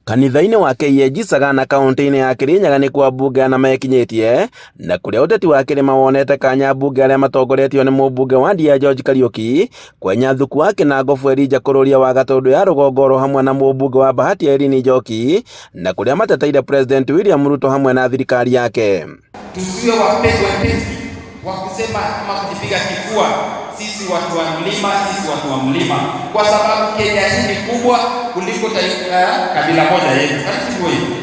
Kanitha-inĩ wa KAG Sagana kaunti-inĩ ya Kirinyaga nĩkuo ambunge ana mekinyĩtie na kũrĩa ũteti wa kĩrĩma wonete kanya ambunge arĩa matongoretio nĩ mũmbunge wa Ndia George Kariuki, Kwenya Thuku wa Kĩnango Elijah Kũrũria wa Gatũndũ ya Rũgongo oro hamwe na mũmbunge wa Bahati Irene Njoki na kũrĩa mateteire President William Ruto hamwe na thirikari yake. Tusiwe wepesi wa kusema ama kujipiga kifua, sisi watu wa mlima, sisi watu wa mlima, kwa sababu Kenya hii ni kubwa kuliko taifa kabila moja yetu. Sivyo hivyo?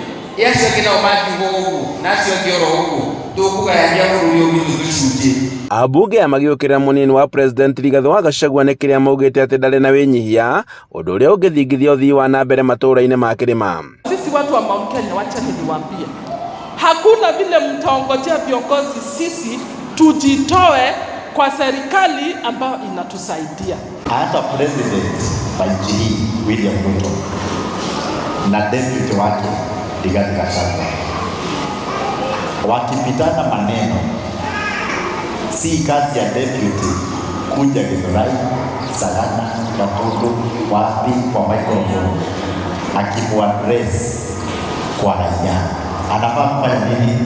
Acio angĩ nao mangiuga ũguo na acio angĩ oro ũguo tũkũgayania bũrũri ũyũ witũ tũcunjĩ. Ambunge aya magĩũkĩrĩra mũnini wa President Rigathĩ wa Gachagua nĩ kĩrĩa maugĩte atĩ ndarĩ na wĩnyihia, ũndũ ũrĩa ũngĩthingithia ũthii wa na mbere matũũra-inĩ ma kĩrĩma. Sisi watu wa Mount Kenya, wacheni niwaambie, hakuna vile mtaongojea viongozi sisi tujitoe kwa serikali ambayo inatusaidia. Hata president wa nchi hii William Ruto na deputy wake Rigathi Gachagua wakipitana maneno, si kazi ya deputy kuja Githurai, Sagana, Gatundu, wapi kwa microphone akimuaddress kwa raia. Anafaa kufanya nini?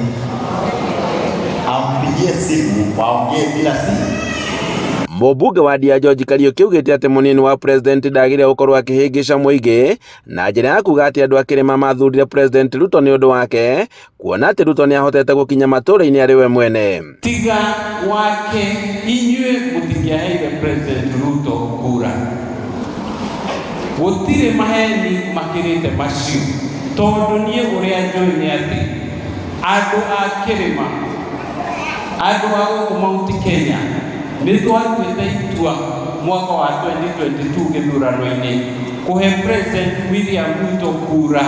Ampigie simu waongee bila simu. Mũmbunge wa Ndia George Kariuki augĩte atĩ mũnini wa president ndagĩrĩire gũkorwo akĩhĩngĩca mũingĩ na njĩra ya kuga atĩ andũ a kĩrĩma mathurire President Ruto nĩ ũndũ wake, kuona atĩ Ruto nĩ ahotete gũkinya matũũra-inĩ arĩ we mwene. Tiga wake inyuĩ mũtingĩaheire President Ruto kura. Gũtirĩ maheni makĩrĩte macio, tondũ niĩ ũrĩa njũĩ nĩ atĩ andũ a kĩrĩma, andũ a gũkũ Mount Kenya nĩ twatuĩte itua mwaka wa 2022 gĩthurano-inĩ kũhe President William Ruto kura.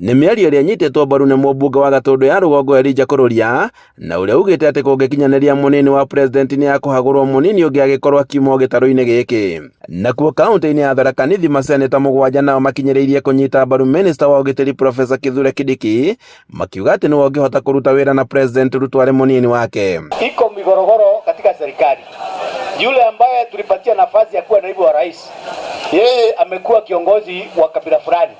Nĩ mĩario ĩrĩa ĩnyitĩtwo mbaru nĩ mũmbunge wa Gatũndũ ya Rũgongo Elijah Kũrũria na ũrĩa ugĩte atĩ kũngĩkinyanĩria mũnini wa president nĩ akũhagũrwo mũnini ũngĩ agĩkorwo akiumwo gĩtarũ-inĩ gĩkĩ. Nakuo kaunti-inĩ ya Tharaka Nithi maseneta 7 nao makinyĩrĩirie kũnyita mbaru minista wa ũgitĩri Professor Kithure Kindiki makiuga atĩ nĩwe ũngĩhota kũruta wĩra na President Ruto arĩ mũnini wake. Iko migorogoro katika serikali. Yule ambaye tulipatia nafasi ya kuwa naibu wa rais, yeye amekuwa kiongozi wa kabila fulani,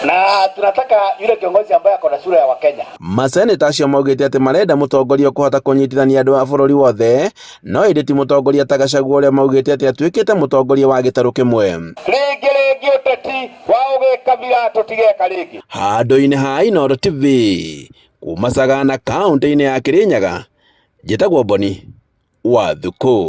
na tunataka yule kiongozi ambaye ako na sura ya Wakenya. Maseneta acio maugĩte atĩ marenda mũtongoria ũkũhota kũnyitithania andũ a bũrũri wothe, no ĩndĩ ti mũtongoria ta Gachagua ũrĩa maugĩte atĩ atuĩkĩte mũtongoria wa gĩtarũ kĩmwe. Rĩngĩ rĩngĩ ũteti wa ũgĩkabira tũtigeka rĩngĩ. Handũ-inĩ ha Inooro TV kuma Sagana kaunti-inĩ ya Kirinyaga, njĩtagwo Boni wa Thukũ.